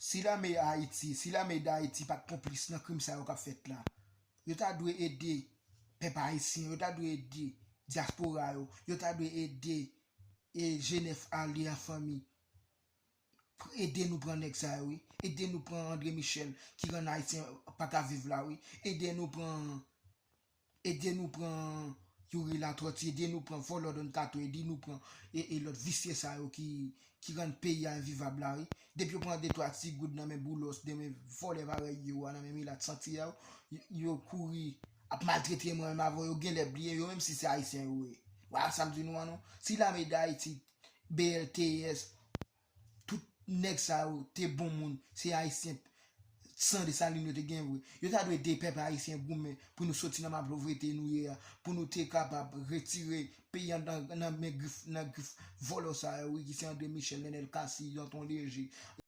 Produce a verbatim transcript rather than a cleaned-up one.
Si lame Ayiti, si lame Dayiti pa t konplis nan krim sa yo k ap fèt la, yo ta dwe ede pèp ayisyen, yo ta dwe ede dyaspora yo, yo ta dwe ede e G nèf ale an fanmi. Ede nou pran nèg sa yo, wi. Ede nou pran André Michel ki rann Ayisyen pa ka viv la, wi. Ede nou pran Ede nou pran Youri Latortue, ede nou pran vòlò Don Kato, ede nou pran e, e lòt visye sa yo ki, ki rann peyi a envivab la, wi. Depi yo pran de twa ti goud nan men Boulos, nan men vòlè parèy yo a, nan men milat santi a, yo, yo kouri ap maltrete mwen menm avè yo, genlè bliye yo menm si se Ayisyen yo ye. Wala sa m di nou an non. Si lame Dayiti, B L T S, tout nèg sa yo te bon moun, se Ayisyen san Desalin yo te gen vre. Yo ta dwe ede pèp ayisyen goumen pou nou soti nan mapovrete nou ye a, pou nou te kapab retire peyi an nan, nan men grif, nan grif vòlò sa yo, wi, ki se André Michel, Nenel Cassy, Danton Léger.